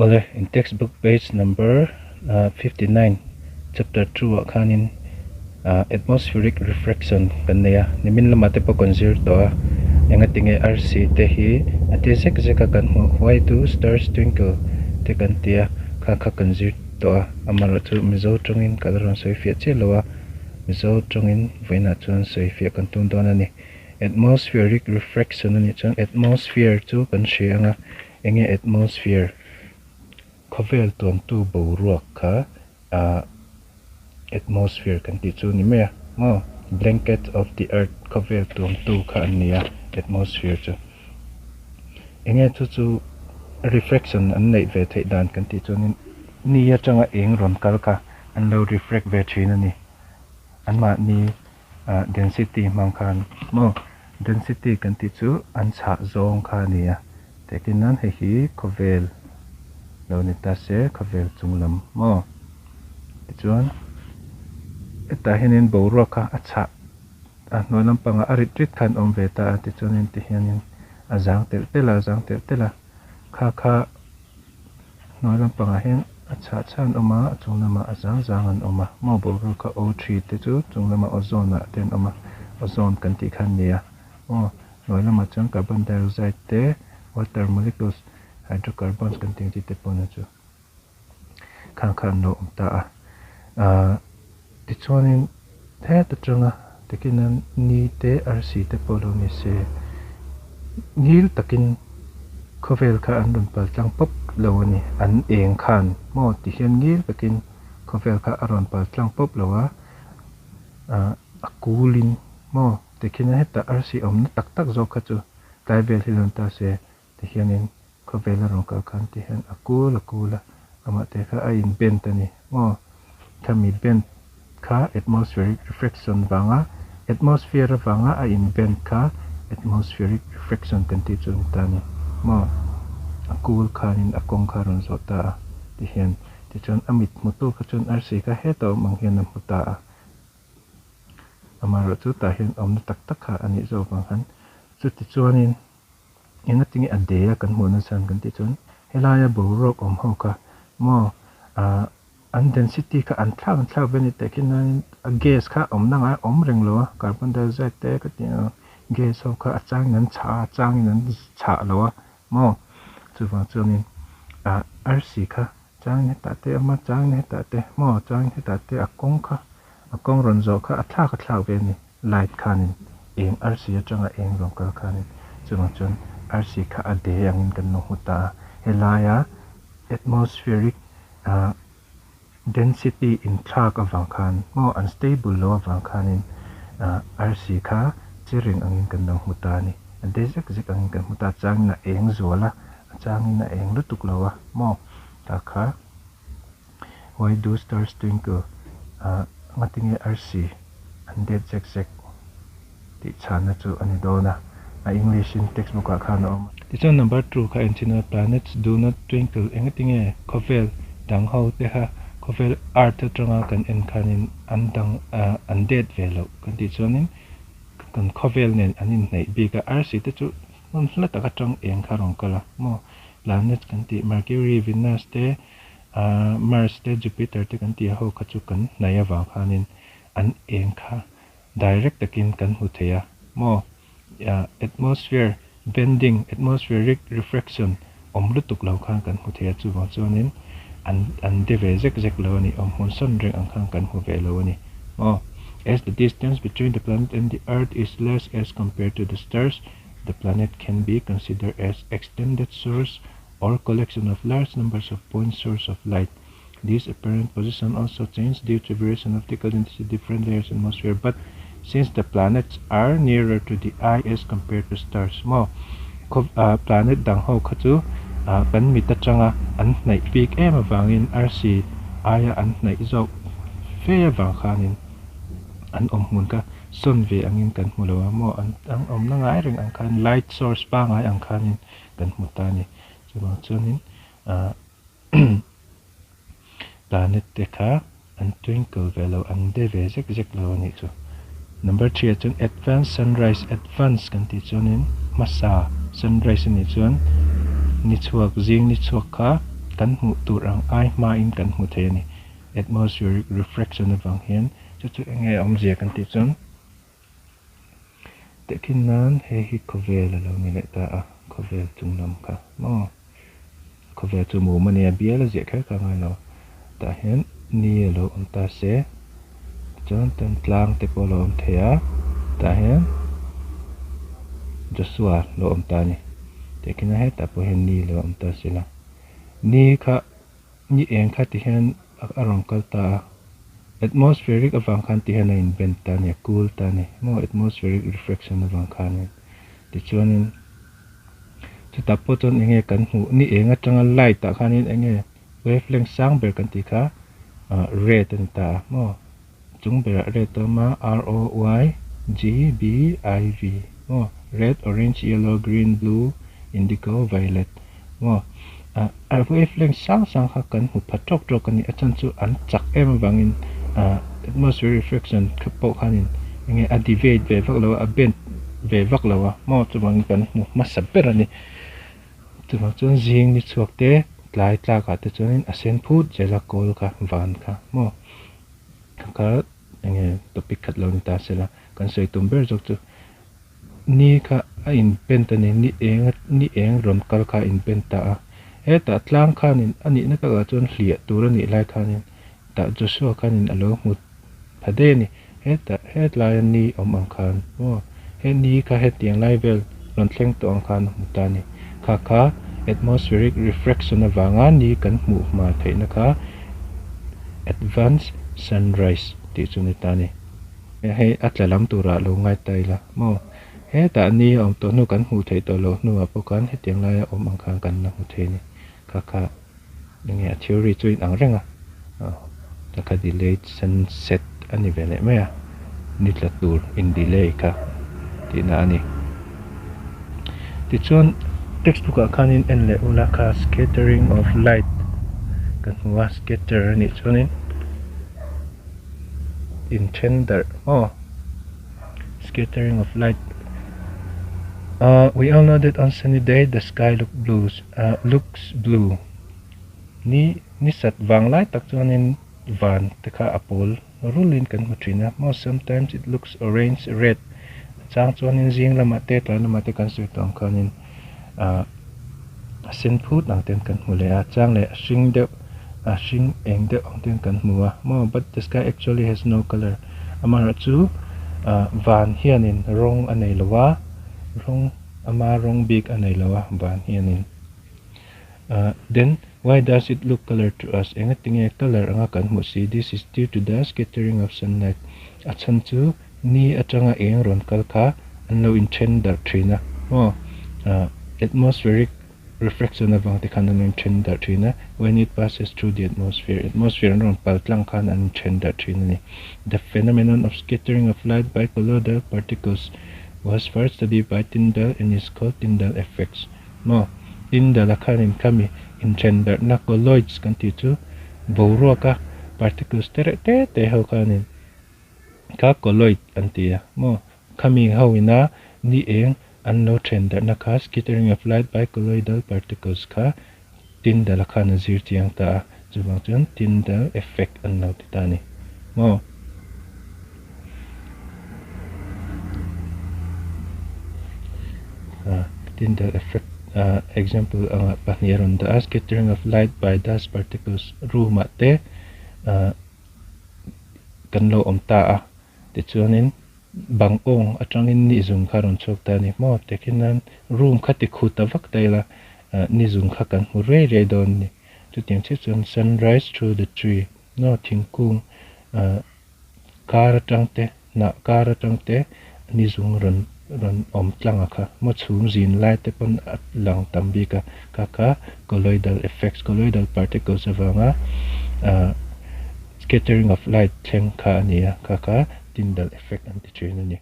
Awle, in textbook page number 59 chapter 2 ah khanin atmospheric refraction kan nei a, nimin lamah te pawh kan zir tawh a, engatinge arsi te hi a te zek zek a kan hmuh why do stars twinkle te kan ti a, kha kha kan zir tawh a, amaherawhchu Mizo tawngin ka la rawn sawi fiah chiah lo a, Mizo tawngin vawiinah chuan sawi fiah kan tum dawn a ni. Atmospheric refraction a nih chuan atmosphere chu kan hria ang a, enge atmosphere? Khawvel tuamtu boruak kha ah atmosphere kan tih chu ni mai a maw? Blanket of the earth khawvel tuamtu kha an ni a atmosphere chu. Enge chu chu refraction an neih ve theih dan kan tih chuanin ni atanga eng rawn kal kha an lo refract ve thin a ni. Anmahni ah density hmang khan maw density kan tih chu an chhah zawng kha a ni a tehkin nan hei hi khawvel lo ni ta se khawvel chung lam maw tichuan hetah hianin boruak kha a chhah a hnuai lampangah a rit rit khan awm ve ta a tichuanin tihianin a zang telh telh a a zang telh telh a kha kha. Hnuai lampangah hian a chhah chhah an awm a, a chung lamah a zang zang an awm a, maw boruak kha O three te chu chung lamah ozone ah te an awm a, ozone kan tih kha an ni a, maw hnuai lamah chuan carbon dioxide te water molecules hydrocarbons kan tih ang chi te pawh na chu khang kha an lo awm ta a, ahh tichuanin heta tanga takin a ni te arsi te pawh lo ni se ngil takin khawvel kha an rawn pal tlang pawp lo a ni an eng khan maw ti hian ngil takin khawvel kha a rawn pal tlang pawp lo a ah a kulin maw tikhian hetah arsi awmna tak tak zawk kha chu tlai vel hi lo ni ta se Tihianin khawvela rawn kal khan tihian a kul a kul a, amah te kha a in bend a ni maw? Khami bend kha atmospheric refraction vanga atmosphere avanga a in bend kha atmospheric refraction kan tih chu a ni ta a ni maw? A kul khanin a kawng kha a rawn zawh ta a tihian tichuan a mit hmutu kha chuan arsi kha heta awm ang hian a hmu ta a. Amaherawhchu tah hian awmna tak tak kha a nih zawk vang khan chuti chuanin. Engatinge a de a kan hmuhna chhan kan tih chuan helaia boruak awm ho kha maw ah an density kha an thlak an thlak ve a ni teh khi nain a gas kha awmna ngai a awm reng lo a carbon dioxide te ka tih ang gas ho kha a changin an chhah a a changin an chhah lo a maw chuvang chuanin ah arsi kha changin hetah te a awm a changin hetah te maw changin hetah te a kawng kha a kawng rawn zawh kha a thlak a thlak ve a ni. Light khanin eng arsi atanga eng rawn kal khanin chuvang chuan arsi kha a de angin kan lo hmu ta a, helaia atmospheric ah density inthlak avang khan maw unstable lo avang khanin ah arsi kha che reng angin kan lo hmu ta a ni, a de zek zek angin kan hmu ta a, changin a eng zual a, a changin a eng lutuk lo a maw ta kha Why do stars twinkle? Ah ngatinge arsi an det zek zek tih chhanna chu a ni dawn a, a English in textbook ah khan a awm a. Tichuan number 2 kha enchhin a, planets do not twinkle engatinge khawvel dang ho te kha khawvel earth atanga kan en khanin an dang ah an det ve loh kan tih chuanin kan khawvel nen an inhnaih bik a, arsi te chu hmun hla tak atang eng kha rawn kal a maw planets kan tih Mercury, Venus te Ahh Mars te Jupiter te kan tih ho kha chu kan hnaih avang khanin an eng kha direct takin kan hmu thei a maw? Ahh atmosphere bending, atmospheric refraction awm lutuk lo khan kan hmu thei a chuvang chuanin an an de ve zek zek lo a ni, awm hmun sawn reng ang khan kan hmu ve lo a ni maw? As the distance between the planet and the earth is less as compared to the stars, the planet can be considered as extended source or collection of large numbers of point source of light. This apparent position also changes due to variation of optical density different layers in atmosphere but since the planets are nearer to the eye as compared to stars maw khaw planet dang ho kha chu kan mit atanga an hnaih bik em avangin arsi aia an hnaih zawk fe avang khanin an awm hmun kha sawn ve angin kan hmu lo a maw an awmna ngai reng ang khan light source pangai ang khanin kan hmu ta a ni. Chuvang chuanin ah planet te kha an twinkle ve lo, an de ve zek zek lo a nih chu. Number 3 ah chuan advance sunrise, advance kan tih chuanin hmasa sunrise a nih chuan ni chhuak, zing ni chhuak kha kan hmuh tur ang ai hmain kan hmu thei a ni. Atmospheric refraction avang hian chu chu enge a awmzia kan tih chuan tehkhin nan hei hi khawvel a lo ni leh ta a, khawvel chung lam kha maw khawvel chu mum a nia bial a ziah kher kha a ngai lo tah hian ni a lo awm ta se chuan tan tlang te pawh a lo awm thei a tah hian Joshua lo awm ta a ni tehkhin a hetah pawh hian ni a lo awm ta si la ni kha. Ni eng kha ti hian a rawn kal ta a, atmospheric avang khan ti hian a in bend ta a ni, a cool ta a ni maw atmospheric refraction avang khanin. Tichuanin chutah pawh chuan eng nge kan hmuh ni eng atanga light ah khanin eng nge wavelength sang ber kan tih kha ah red a ni ta a maw chung berah red a awm a R O Y G B I V maw red orange yellow green blue indigo violet maw ah a wavelength sang sang kha kan hmu pha tawk tawk a ni a chhan chu an chak em avangin ah atmosphere refraction kha pawh khanin enge a deviate ve vak lo a a bend ve vak lo a maw chuvangin kan hmu hmasa ber a ni chuvang chuan zing ni chhuak te tlai tlak ah te chuanin a sen phut zel a kawl kha van kha maw kha enge topic khat lo ni ta sela kan sawi tum ber zawk chu. Ni kha a in pen ta ni, ni eng ni eng rawn kal kha a in pen ta a. Hetah tlang khanin a nihna takah chuan hliah tur a nih lai khanin tah Joshua khanin a lo hmu pha daih a ni. Hetah hetlaia ni awm ang khan maw he ni kha hetiang lai vel rawn thleng tawh ang khan a hmu ta a ni. Kha kha atmospheric refraction avanga ni kan hmuh hma theihna kha advance sunrise tih chu ni ta a ni. Hei a tla lam turah lo ngai ta ila maw? Hetah ni a awm tawh hnu kan hmuh theih tawh loh hnuah pawh khan hetiang laia awm ang khan kan la hmu thei a ni. Kha kha enge a theory chu inang reng a, ta kha delayed sunset a ni ve leh mai a, ni tla tur in delay kha tihna a ni. Tichuan textbook ah khanin en leh ula kha scattering of light kan hmu a, scatter a nih chuanin. Inthen darh maw scattering of light ah we all know that on sunny day the sky look blues ah looks blue ni ni sat vang lai tak chuanin van te kha a pawl rulin kan hmu thin a maw sometimes it looks orange red a chang chuanin zing lamah te tlai lamah te kan sawi tawh ang khanin ah a sen phut ang ten kan hmu leh a chang leh a hring deuh a hring eng deuh ang ten kan hmu a maw but the sky actually has no colour amaherawh chu ah van hianin rawng a nei lo a rawng ama rawng bik a nei lo a van hianin ah then why does it look colour to us engatinge colour anga kan hmuh si this is due to the scattering of sunlight a chhan chu Ni atanga eng rawn kal kha an lo inthen darh thin a maw? Atmospheric refraction avang te khan an lo inthen darh thin a, when it passes through the atmosphere, atmosphere an rawn pal tlang khan an inthen darh thin a ni. The phenomenon of scattering of light by colloidal particles was first studied by Tyndall and is called Tyndall effects. Maw? Tyndall-a khanin khami inthen darhna colloids kan tih chu boruaka particles te reuh te te ho khanin Kha colloid an ti a maw? Khami ho ina ni eng an lo then darhna kha scattering of light by colloidal particles kha Tyndall-a khan a zir chiang ta a, chuvang chuan Tyndall effect an lo ti ta a ni maw? Tyndall effect example anga pahnih a rawn dah a, scattering of light by dust particles room ah te kan lo awm ta a tichuanin bang awng atangin ni zung kha a rawn chhuak ta a ni maw tikhin nan room kha ti khut ta vak ta ila ni zung kha kan hmu rei rei dawn a ni chutiang chiah chuan sunrise through the tree maw thingkung kar atang te hnah kar atang te ni zung rawn rawn awm tlang a kha maw chhum zin lai te pawn a lang tam bik a kha kha colloidal effects colloidal particles avanga ah scattering of light thleng kha a ni a kha kha Tyndall effect an ti thin a ni.